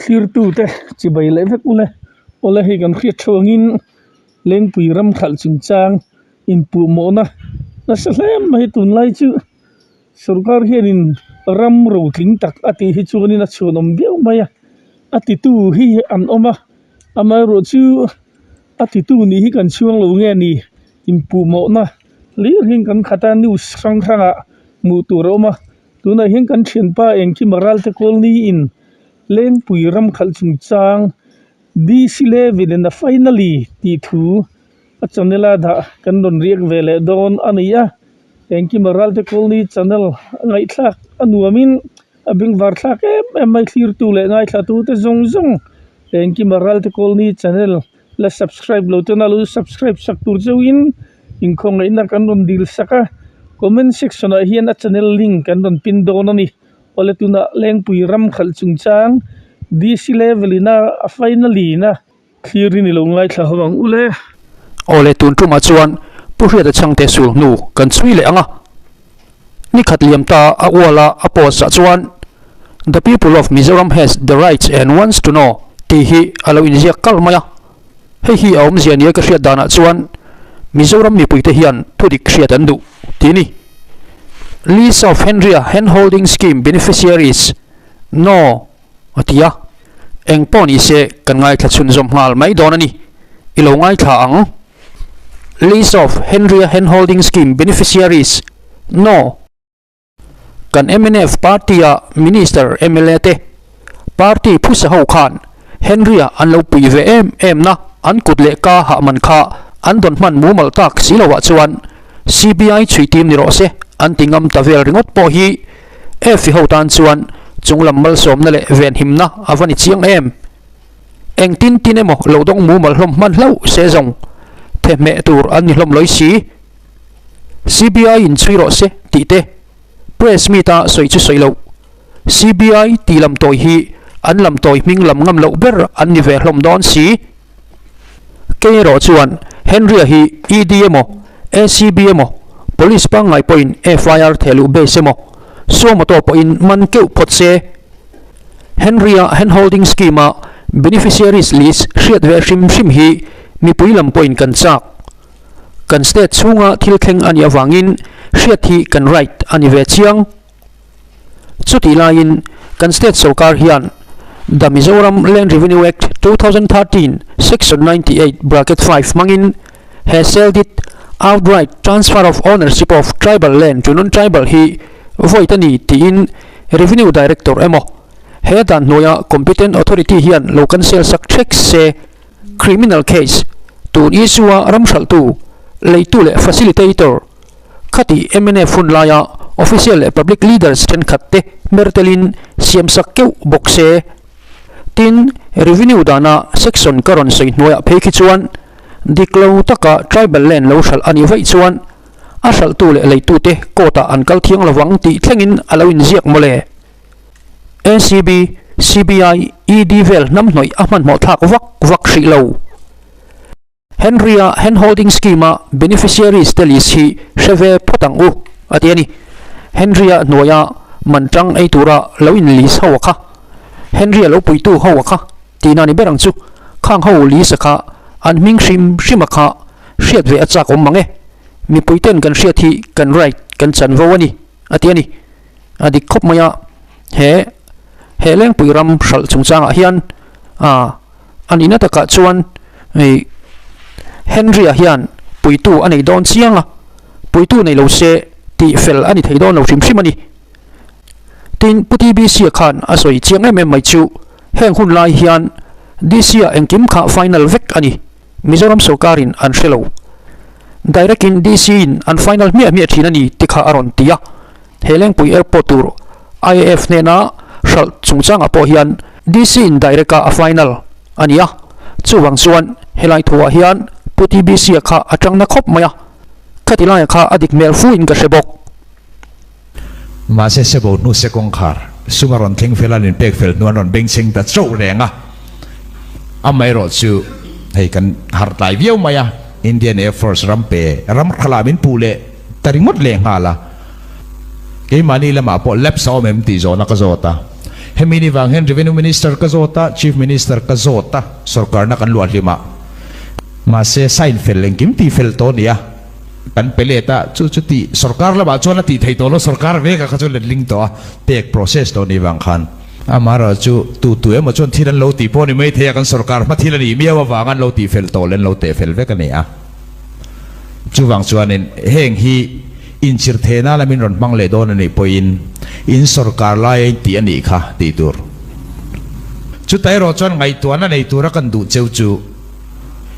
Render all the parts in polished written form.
Thlirtute chibai leh vek ule awle hei kan hriat theuh angin Lengpui ram khalh chungchang inpuhmawhna nasa hle mai tunlai chu sorkar hianin ram rotling tak a tih hi chuanin a chhuanawm viau mai a a titu hi an awm a amaherawhchu a titu nih hi kan chhuang lo nge ni inpuhmawhna hlir hi kan khat a news hrang hrangah hmuh tur a awm a. Tunah hian kan thianpa Engkima Ralte Colony in Lengpui ram khalh chungchang DC level in a finally tih thu a channel a dah kan rawn riak ve leh dawn a ni a. Engkima Ralte Colony channel a ngaihthlak a nuamin a bengvar thlak em em mai thlirtu leh ngaithlatute zawng zawng Engkima Ralte Colony channel La subscribe lo ten a lo subscribe sak tur chauhin inkhawngaihna kan rawn dil sak a, comment section ah hian a channel link kan rawn pin dawn a ni. Awle tunah Lengpui ram khalh chungchang DC level in a a finally in a thlir hi ni lo ngaithla ho ang ule. Awle tun tumah chuan Pu Hriata Chhangte sul hnu kan chhui leh ang a, ni khat liam ta a uala a post ah chuan The people of Mizoram has the rights and wants to know tih hi a lo inziak kal mai a, hei hi a awmzia nia ka hriat danah chuan Mizoram mipuite hian thudik hriat an duh tih a ni. List of Henrya Handholding Scheme Beneficiaries No. A ti a, eng pawh ni se kan ngaithla chhunzawm nghal mai dawn a ni, i lo ngaithla ang. List of Henrya Handholding Scheme Beneficiaries No. Kan mnf party-a Minister mla te party phusa ho khan Henry-a an lo pui ve em em na an kut leh ka hah man kha an dawn hman mumal tak si loah chuan CBI chhui tim ni rawh se an ti ngam ta vel ringawt pawh hi Efi ho tan chuan chunglam malsawmna leh venhimna a va ni chiang em. Engtin tin emaw lo dawng mumal hlawm hman hlauh se zawng thehmeh tur an ni hlawm lawi si. CBI in chhui rawh se tih te press meet a sawi chu sawi loh. CBI tih lam tawi hi an lam tawi hming lam ngam loh ber an ni ve hlawm dawn si. Kei erawh chuan Henry-a hi ED emaw ACB emaw Police pangngai pawhin FIR theh luh base emaw suo moto pawhin man keuh phawt se. Henry-a handholding scheme-a beneficiaries list hriat ve hrim hrim hi mipui lam pawhin kan chak. Kan state chhunga thil thleng a nih avangin hriat hi kan right a ni ve chiang. Chutih laiin kan state sorkar hian The Mizoram Land Revenue Act 2013 Section 98 bracket 5 hmangin he sale deed outright transfer of ownership of tribal land to non-tribal hi void a ni tiin Revenue Director emaw he dan hnuaia competent authority hian lo cancel sak thek se. Criminal case, tun issue-a ram hralhtu, leitu leh facilitator, khati mnf hun laia official leh public leaders thenkhat te hmer telin siamsak keuh bawk se. Tin, revenue dana section ka rawn sawi hnuaiah phei khi chuan dik lo taka tribal land lo hralh a nih vaih chuan a hralhtu leh leitute court-ah an kal thiang lovang tih thlengin a lo inziak mawle. ACB, CBI, ED vel hnamhnawih a hmanhmawh thlak vak vak hrih lo. Henry-a handholding scheme-a beneficiaries te list hi hre ve phawt ang u, a ti a ni. Henry-a hnuaia man tang ei tura lo in list ho a kha. Henry-a lo puitu ho a kha tihna ni ber ang chu. Khang ho list a kha an hming hrim hrim a kha hriat ve a chak awm mang e. Mipuiten kan hriat hi kan right kan chanvo a ni, a ti a ni. A dik khawp mai a, he he Lengpui ram hralh chungchangah hian ah a nihna takah chuan hei Henry-a hian puitu a nei dawn chiang a, puitu nei lo se tih fel a ni thei dawn lo hrim hrim a ni. Tin, Pu TBC-a khan a sawi chiang em em mai chu heng hun lai hian DC-a engkim kha final vek a ni. Mizoram sorkarin an hre lo. Direct in DC in an final hmiah hmiah thin a ni ti kha a rawn ti a. He Lengpui Airport tur IAF hnena hralh chungchangah pawh hian DC in direct a a final a ni a. Chuvang chuan helai thuah hian Pu TBC-a kha a tang na khawp mai a. Khati laia kha a dik hmel fu in ka hre bawk. Mahse sebo hnu se kawngkhar sum a rawn thleng fel a, an inpek fel hnu an rawn bengchheng ta chauh reng a. Amaherawh chu hei kan harh tlai viau mai a, Indian Air Force ram pe ram khalah min puh leh ta ringawt leh nghal a. Keimahni lamah pawh lapse a awm em tih zawhna ka zawt a. Hemi ni vang hian Revenue Minister ka zawt a, Chief Minister ka zawt a, sorkarna kan luah hlim a. Mahse, sign fel engkim tih fel tawh a ni a, kan pe let a, chu chu tih sorkar lamah chuan a tih theih tawh lo, sorkar vekah kha chuan letling tawh a, pek process tawh a nih vang khan. Amaherawhchu, tu tu emaw chuan thil an lo tih pawh a ni mai thei a, kan sorkar hma thil a nih miau avang an lo tih fel tawh leh an lo teh fel vek a ni a. Chuvang chuanin heng hi inchir thehna lamin rawn hmang leh dawn a nih pawhin in sorkar laia in tih a nih kha tih tur. Chuta erawh chuan ngaihtuahna nei tura kan duh cheu chu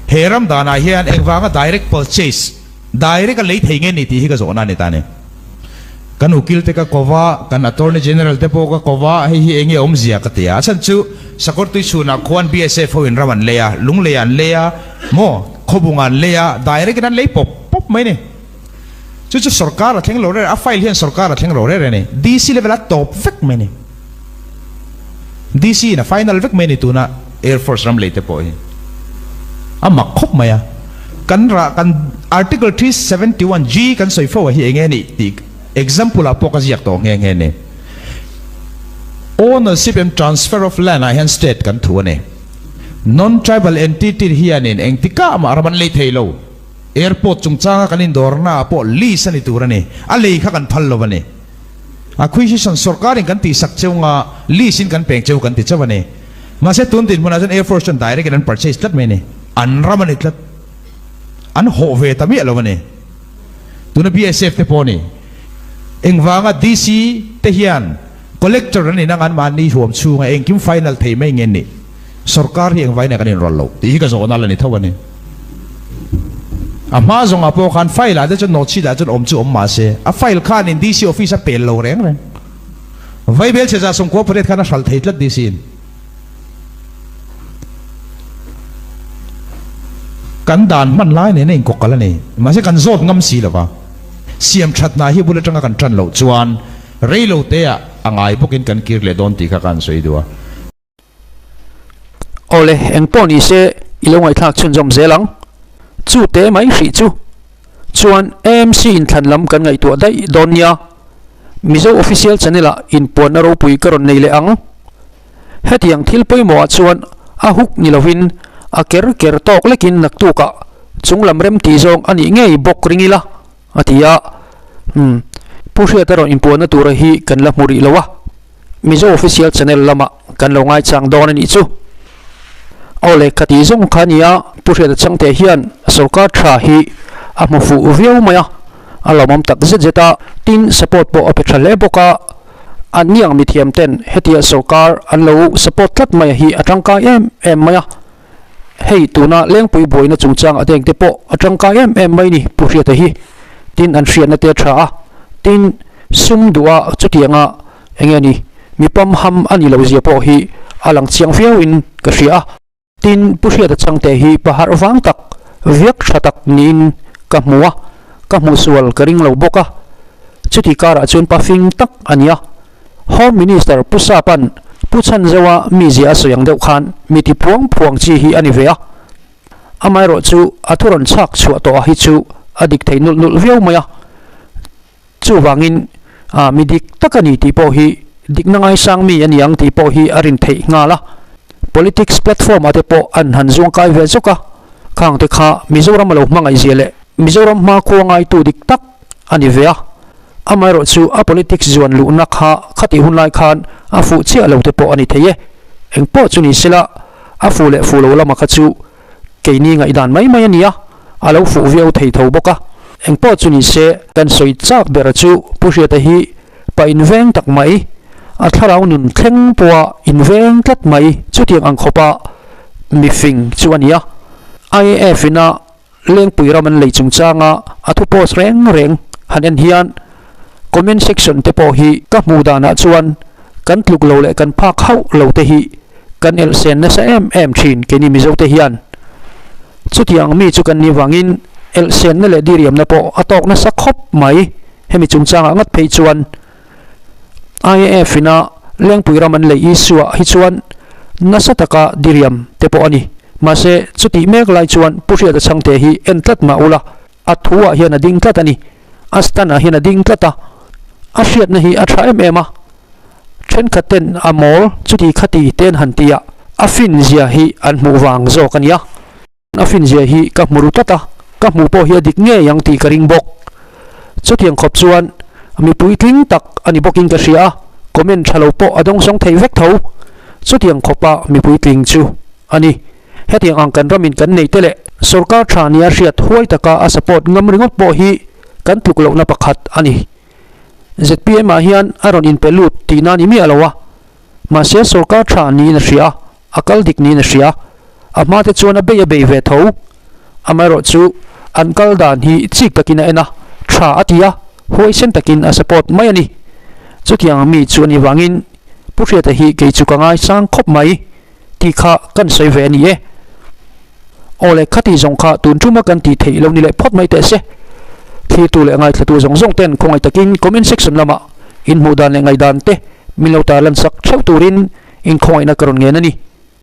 he ram danah hian engvanga direct purchase, direct a lei thei nge ni tih hi ka zawhna a ni ta a ni. Kan ukil te ka ko va, kan Attorney General te pawh ka ko va, hei hi enge awmzia ka ti a. A chhan chu Sakawr tui chhunah khuan BSF ho in ram an lei a, Lunglei an lei a, maw, Khawbung an lei a, direct in an lei pawp pawp mai a ni. Chu chu sorkar a thleng lo rere, a file hian sorkar a thleng lo rere a ni. DC level a tawp vek mai a ni. DC in a final vek mai a ni tuna Air Force ram lei te pawh hi. A mak khawp mai a. Kan rah kan Article 371 G kan sawi fo a hi enge nih tih example ah pawh ka ziak tawh nghe nghe ni. Ownership and transfer of land ah hian state kan thu a ni. Non-tribal entity hianin engtikah mah ram an lei thei lo. Airport chungchanga kan indawrna ah pawh lease a ni tur a ni. A lei kha kan phal lo a ni. Acquisition sorkarin kan tihsak cheu nga lease in kan peng cheu kan ti chauh a ni. Mahse tun dinhmunah chuan Air Force chuan direct in an purchase tlat mai a ni. An ram a ni tlat. An hawh ve ta miah lo a ni. Tuna BSF te pawh a ni. Engvanga DC te hian collector an inang an mahni huam chhunga engkim final thei mai nge ni? Sorkar hi engvain ah kan inrawlh loh tih hi ka zawhna la ni tho a ni. A hma zawngah pawh khan file ah te chuan note sheet ah chuan awm chu awm mahse a file khanin DC office a pel lo reng reng. Vaibel chhe za sawmkua pariat khan a hralh thei tlat DC in. Kan dan hman lai nen a inkawk kal a ni. Mahse kan zawt ngam si lova. Siam that hna hi bul atanga kan tan loh chuan rei lo te ah a ngai bawkin kan kir leh dawn tih kha ka han sawi duh a. Awle, eng pawh ni se i lo ngaihthlak chhunzawm zel ang. Chu te mai hrih chu. Chuan AMC inthlan lam kan ngaihtuah daih dawn nia. Mizo Official Channel ah inpuanna ropui ka rawn nei leh ang. Hetiang thil pawimawh ah chuan a huk ni lovin a ker ker tawk lekin naktukah chunglam rem tih zawng a nih ngei bawk ring ila a ti a. Umm, Pu Hriata rawn inpuanna tura hi kan la hmu rih lo a. Mizo Official Channel lamah kan lo ngaichang dawn a nih chu. Aw le, ka tih zawng kha nia, Pu Hriata Changte hian sorkar tha hi a hmu fuh viau mai a, a lawmawm tak zet zet a, tin support pawh a pe tha hle bawk a, an niang mithiam ten hetia sorkar an lo support tlat mai hi a tangkai em em mai a, hei tuna Lengpui buaina chungchang a dengte pawh a tangkai em em mai ni Pu Hriata hi, tin an hriatna te a tha a, tin sum duha chutianga Enge ni, mi pam ham a ni lo zia pawh hi a lang chiang viau in ka hria a. Tin, Pu Hriata Changte hi pa harh vang tak, viak tha tak niin ka hmu a, ka hmuh sual ka ring lo bawk a. Chuti karah chuan pa fing tak a ni a. Home Minister Pu Sapa'n Pu Chhanzoa mizia a sawi ang deuh khan mi ti phuang phuang chi hi a ni ve a. Amaherawhchu a thu rawn chhak chhuah tawh a hi chu a dik thei nulh nulh viau mai a. Chuvangin, mi dik tak a ni tih pawh hi dikna ngaisang mi a ni ang tih pawh hi a rin theih nghal a. Politics platform ah te pawh an han zuang kai ve zawk a, khang te kha Mizoram a lo hmangaihzia leh Mizoram hmakhua ngaitu dik tak a ni ve a. Amaherawh chu a politics zuan luhna kha khatih hun lai khan a fuh chiah lo te pawh a ni thei e. Engpawh chu ni sela, a fuh leh fuh lo lama kha chu Keini ngaihdan mai mai a nia, a lo fuh viau thei tho bawk a. Engpawh chu ni se, kan sawi chak ber chu Pu Hriata hi pa inveng tak mai, a thlarau nun thleng pawha inveng tlat mai chutiang ang khawpa mifing chu a ni a. IAF ina Lengpui ram an lei chungchanga a thu post reng reng han en hian comment section te pawh hi ka hmuh danah chuan kan tluk lo leh kan phak hauh lo te hi Kan elhsen nasa em em thin keini Mizo te hian. Chutiang mi chu kan nih vangin elhsenna leh diriamna pawh a tawk nasa khawp mai. Hemi chungchangah ngat phei chuan IAF ina Lengpui ram an lei issue ah hi chuan nasa taka diriam te pawh a ni. Mahse chutih mek lai chuan Pu Hriata Chhangte hi en tlat mah ula a thu ah hian a ding tlat a ni. A stand ah hian a ding tlat a. A hriatna hi a tha em em a. Thenkhat ten a mawl chuti khati te an han ti a, a fin zia hi an hmuh vang zawk a nia. A fin zia hi ka hmu ru tlat a, ka hmuh pawh hi a dik ngei ang tih ka ring bawk. Chutiang khawp chuan mipui tling tak a ni bawkin ka hria a, comment tha lo pawh a dawngsawng thei vek tho. Chutiang khawpa mipui tling chu a ni. Hetiang ang kan ramin kan nei te leh sorkar tha nia hriat huai taka a support ngam ringawt pawh hi kan tluk lohna pakhat a ni. Zpm ah hian a rawn inpe lut tihna a ni miah lo a, mahse sorkar tha niin a hria a, a kal dik niin a hria. A hma te chuan a bei a bei ve tho. Amaherawh chu an kal dan hi chik takin a en a, tha a ti a, huaisen takin a support mai a ni. Chutiang mi chu a nih vangin Pu Hriata hi kei chu ka ngaisang khawp mai. Tih kha kan sawi ve a ni e. Aw le, khati zawng kha tun tuma kan tih theih lo ni leh phawt mai teh se. Thirtu leh ngaithlatu zawng zawng ten khawngaih takin comment section lamah inhmuh dan leh ngaihdan te min lo tarlan sak theuh turin inkhawngaihna ka rawn ngen a ni.